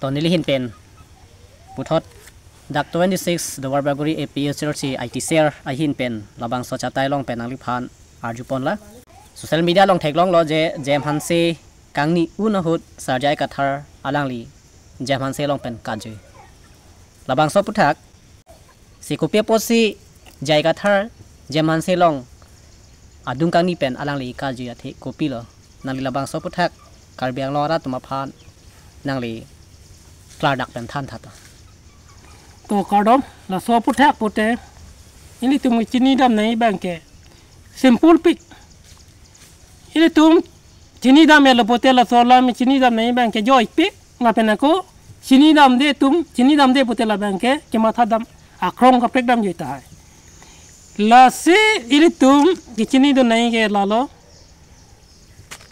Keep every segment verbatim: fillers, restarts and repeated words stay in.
To neli ahin pen puthot dak twenty-six Duarbagori A P H L C I T cell ahin pen labangso achatai along pen nangliphan arjupon la. Social media along theklonglo je J M Hanse kangni un ahut Sir J I Kathar alangli J M Hanse along pen katjui. Labangso aphuthak si kopi apotsi J I Kathar J M Hanse along adung kangni pen alangli katjui athe kopilo? Nangli labangso aphuthak Karbi Anglong arat atum aphan nangli klardak pen than thato. To kardom, laso aphuthak pute ilitum chinidam nangji abangke simple pik. Ilitum chinidam elo pute laso alam chinidam nangji abangke joipik. Lapen ako chinidamde atum, chinidamde pute labangke kemathadam akrong kaprek damjui tahai. Lasi ilitum kechinidun nangji ke lalo,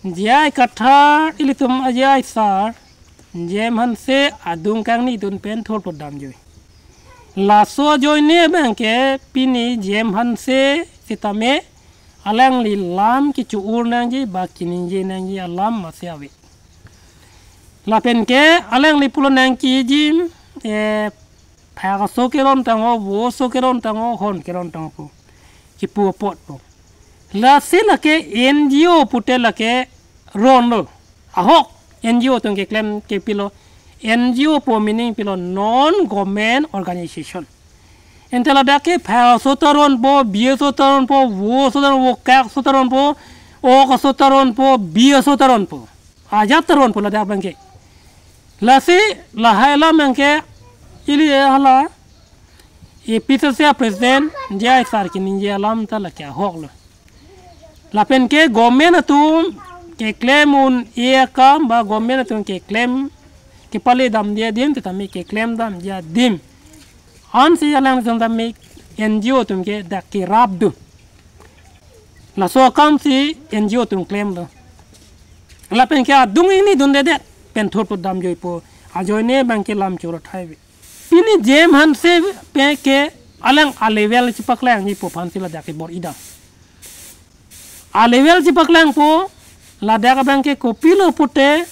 J I Kathar, ilitum a J I sir, J M Hanse adung kangnidun pen thurput damjui. Laso ajoine abangke pini J M Hanse sitame alangli lam kecho-or nangji ba keningje nangji alam masi ave. Lapen ke alangli pulo nangkejim, eh, phak aso keron tangho, vo aso keron tangho, hon keron tangho pu. Kipu apot pu. Lasi lake N G O pute lake ronlo. Ahok N G O atum keklem ke pilo. N G O pu meaning pilo non government organization. Ante ladak ke phak aso ta ronpo, bi aso ta ronpo, vo aso ta ronpo, kak aso ta ronpo, ok aso ta ronpo, bi aso ta ronpo. Ajat ta ronpo ladak abangke. Lasi lahai alam abangke ili hala A P H L C president J I sir keningje alam ta lake ahoklo. Lapen ke government atum keklem un-e akam ba government atum keklem kepale damji adim tame keklem damji adim ansi alang sitame N G O atum ke dak kerapdun. Laso akamsi N G O atum klemlo. Lapen ke adung ingnidundedet pen thurput damjuipo. Ajoine abangke lam choro thaive. Pini J M Hanse abangke alang a-level chipaklangjipo aphansi ladak kebor-idam. A-level chipaklangpo, ladak abangke kopilo pute,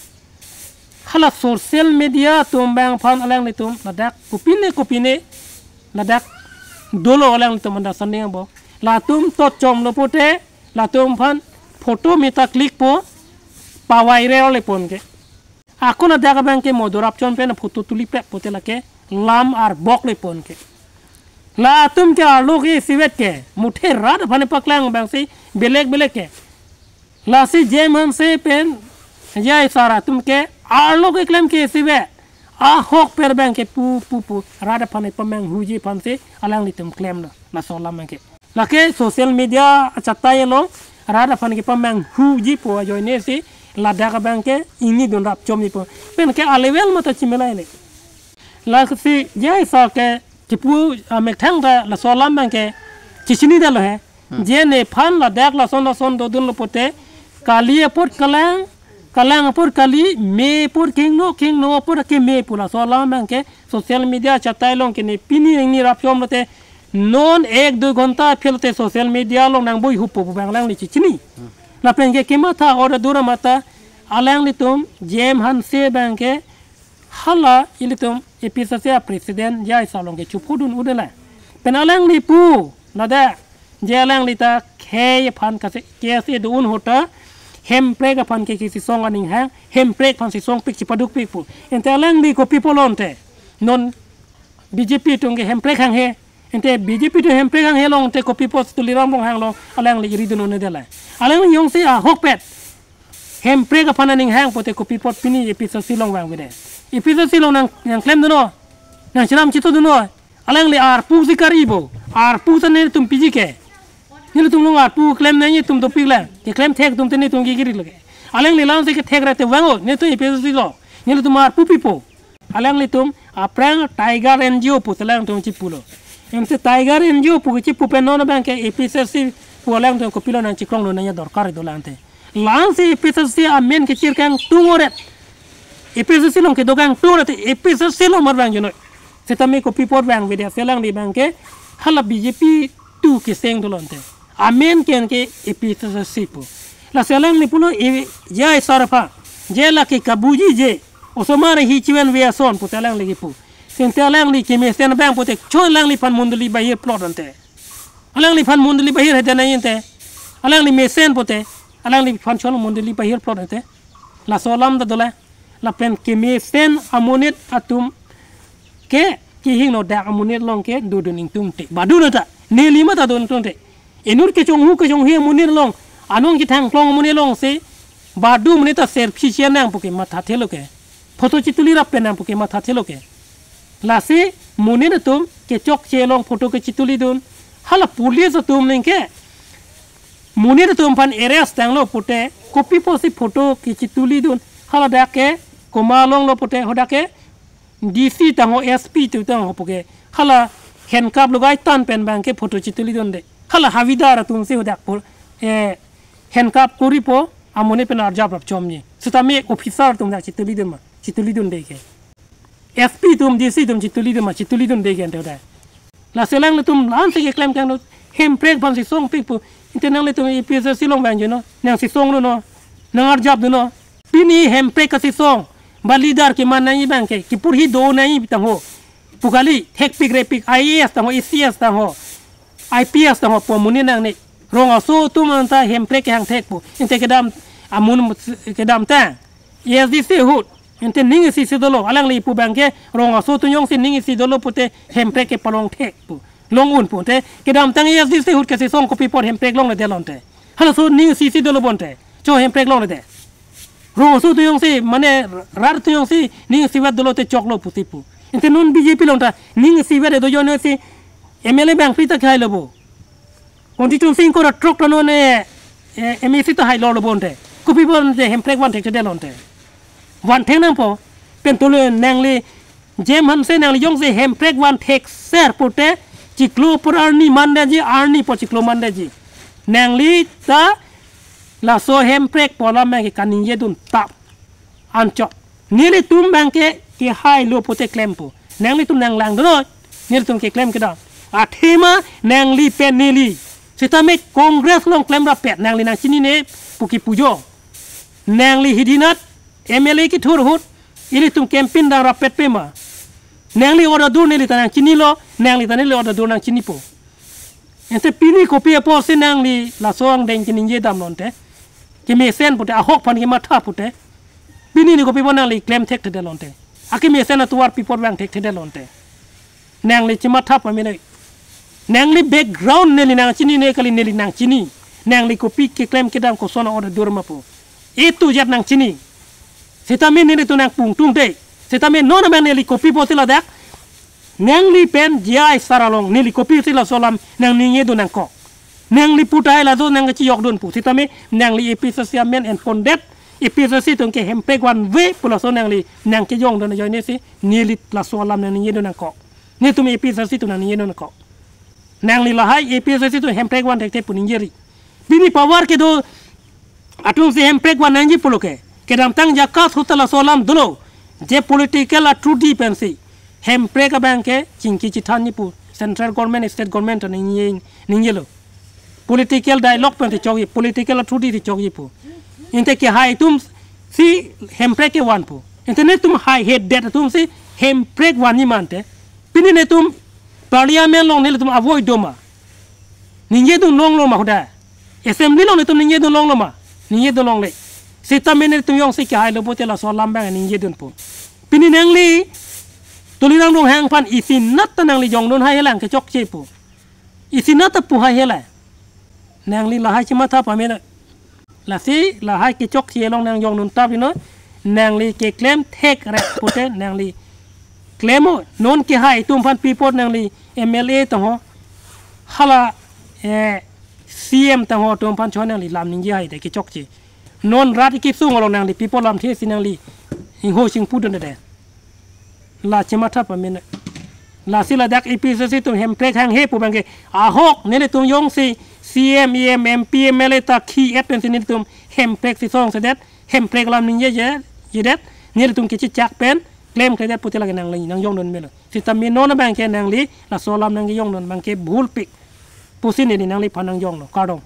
hala social media atum abang aphan alanglitum ladak kopine kopine ladak dolo alanglitum understanding abang. Latum tot chomlo pute, latum aphan photo meta click po, pa-viral le pon ke. Ako ladak abangke modorap chon pen photo tuli pek pute lake lam arbok le pon ke. Latum ke arlo ke isivet ke, muthe rat aphan paklang abangsi belek belek ke. Lasi J M Hanse pen J I sir atum ke arlo keklem ke isivet. Ahok per abangke pu pu pu rat aphan pamanghuji aphansi alanglitum klemlo. Laso alam abangke. Lake social media achatai along rat aphan kepamanghujipo ajoinesi ladak abangke ingnidun rapchomjipo. Pen ke a-level mata chimelaile. Lasi J I sir ke kipu amethang ta laso alam abangke chichinidetlo he. Hmm. Je nephan ladak lason lason dodunlo pute kali apot kalang, kalang apot kali, me apot kingno, kingno apot keme pu laso alam abangke social media achatai along ke ne pini ingni rapchomlote non ek dui ghonta aphi lote social media along nangbuihupo pu abang alangli chichini. Hmm. Lapen ke kematha order dura mata alanglitum J M Hanse abangke hala ilitum A P H L C president J I sir along ke chupudun udela. Pen alangli pu nada je alangli ta khei aphan kase, kese do-un ahut ta Hemprek aphan ke kesisong aning hang, Hemprek aphan sisongpik chipadukpik pu. Ante alangli kopi pulo ante non B J P atum ke Hemprek hanghe. Ante B J P atum Hemprek hanghe long ante kopi apotsi Tuliram Ronghang along alangli iri dun un-edetlo. Alangli jongsi ahokpet Hemprek aphan aning hang pute kopi apot pini A P H L C along vangvedet. A P H L C along nang, nangklemdunnon. Nangchiram chitodunnon. Alangli arpu si karibo. Arpu ta netum piji ke. Nelitum along arpu klem nangji atum dopiklang. Keklem thek atum te netum kekiri lake. Alangli alam si kethek rate vang-o. Netum A P H L C along. Nelitum arpu pipo. Alanglitum aphrang Tiger N G O pusi alangtum chipulo. Ante Tiger N G O pu chipu pen non abangke A P H L C pu alangtum kopilo nangchikrongdun nangji adorkar dolang ante. Lasi A P H L C amen kechirkang tung oret. A P H L C along kedo kangtung oret, A P H L C along mar vangjunnoi. Sitame kopi apot vangvedet, si alangli abangke hala B J P atum keseng dolo ante. Amen ken ke A P H L C pu. Lasi alangli pulo e J I sir aphan. Je lake kabujije. Osomar hi chiven ve ason pute alangli kipu. Sinte alangli kemesen abang pute cho alangliphan mondoli bahir plot ante. Alangliphan mondoli bahir hede nai ante. Alangli mesen pute. Alangliphan cho mondoli bahir plot ante. Laso alam ta dola. Lapen kemesen amonit atum ke kehingno dak amonit along ke dodun ingtungte. Badun ta. Neli ma ta dodun ingtungte. Inut kechonghu kechonghi amonit along, anong kethang klong amonit alongsi, badu amonit ta selfie share nang puke matha thelo ke. Photo chituli rap pen nang puke matha thelo ke. Lasi monit atum kechokche along photo kechitulidun. Hala police atum ningke monit atum aphan arrest tanglo pute, kopi apotsi photo kechitulidun. Hala dak ke komat along lo pute, hadak ke D C tangho, S P tu tangho puke. Hala handcuff logai tan pen abang ke photo chitulidunde. Hala havildar atumsi hadak pu, eh, handcuff koripo, amonit pen arjap rap chomji. Sitame officer atum dak chitulidun ma, chitulidunde ke. S P atum, D C atum chitulidun ma, chitulidunde ke ante hadak. Lasi alanglitum la-ansi keklem kangno, hemprek aphansi songpik pu. Ante nanglitum A P H L C along abang jono, nangsi songlo no, nang arjapdunno. Pini hemprek kachesong, ba leader keman nangji abang ke, kipurhi do nangji tangho. Pu kali, thekpik repik, I A S tangho, A C S tangho, I P S tangho, pu amonit nangne. Rong aso atum anta hemprek kehang thek pu. Ante kedam, amun kedamtang. A S D C ahut. Ante ning isi si dolo, alangli pu abang ke, rong aso atum jongsi ning isi dolo pute hemprek kepalong thek pu. Long un pu ante, kedamtang A S D C ahut kachesong kopi apot hemprek longledetlo ante. Halaso ning isi si dolo bo ante. Cho hemprek longledet. Rong aso atum jongsi, mane rat atum jongsi, ning isivet dolo te choklo pusi pu. Ante non B J P along ta, ning isivet do jonsi, M L A bangphli ta khailo bo. Constituency ingkoi ra throk ta non, eh, eh, M A C ta hailo lo bo ante. Kopi bo ante hemprek van thekthedetlo ante. Van thek nangpo. Pen tule nangli Jem Hanse nangli jongsi hemprek van thekser pute chiklo apor arni mandetji, arni apor chiklo mandetji. Nangli ta laso hemprek pu alam abang ke kaningjedun tap. Anchot. Nelitum abang ke kehailo pute klempo. Nanglitum nanglangdunnon. Nelitum keklem kedam. Athema nangli pen neli. Sitame Congress along klem rappet nangli nangchinine pu kipu jo. Nangli hidinat M L A kethur ahut. Ilitum campaign dam rappet pema. Nangli order dur neli ta nangchinilo. Nangli ta neli order dur nangchinipo. Ante pini kopi apotsi nangli laso angdeng kaningje damlo ante. Kemesen pute, ahok aphan kematha pute. Pini ni kopi apot nangli klem thekthedetlo ante. Akemesen atovar pi apot vang thekthedetlo ante. Nangli chematha pame nai. Nangli background neli nangchinine kali, neli nangchini. Nangli kopi keklem kedam koson order dur ma pu. Itu jat nangchini. Sitame nelitum nangpungtungte. Sitame non abang neli kopi apotsi ladak. Nangli pen J I sar along neli kopisi laso alam nangningjedun nangkok. Nangli pu tahai laso nangkachejokdun pu. Sitame nangli A P H L C amen enpondet. A P H L C atum ke hemprek vanve pu laso nangli nangkejongdun ajoinesi neli laso alam nangningjedun nangkok. Netum A P H L C atum nangningjedun nangkok. Nangli lahai A P H L C atum hemprek van thekthe pu ningjeri. Pini power kedo atumsi hemprek van nangji pulo ke. Kedamtang Jakka Hotel laso alam dolo. Je political atrudi pensi. Hemprek abang ke chingki chithanji pu. Central government, state government ta ningje, ningjelo. Political dialogue pensi chokji, political atrudi si chokji pu. Ante kehai atumsi hemprek kevan pu. Ante netum haihedet atumsi hemprek vanji ma ante. Pini netum parliament along nelitum avoid doma. Ningjedun longlo ma hadak. Assembly along netum ningjedun longlo ma. Ningjedun longle. Sitame netum jongsi kehailo pute laso alam abang ningjedun pu. Pini nangli Tuliram Ronghang aphan isinat ta nangli jongdun haihelang kechokche pu. Isinat ta pu haihelang. Nangli lahai chematha pame nai. Lasi lahai kechokche along nang jongdun tap ino. Nangli keklem thekrek pute nangli klemo non kehai atum aphan pi apot nangli M L A tangho. Hala, eh, C M tangho atum aphan chon nangli lam ningje haide kechokche. Non rat kesung along nangli pi apot lamthe si nangli ingho singpu dunde. La chematha pame nai. Lasi ladak A P H L C atum hemprek hanghe pu abang ke ahok nelitum jongsi C M, E M, M P, M L A ta khi-et pensi nelitum hemprek si songsedet, hemprek alam ningjejedet, nelitum kechechak pen klemkledet pute lake nangli nangjongdun melo. Sitame non abang ke nangli laso alam nangjongdun abang ke bhulpik. Pusi neli nangliphan nangjonglo, kardom.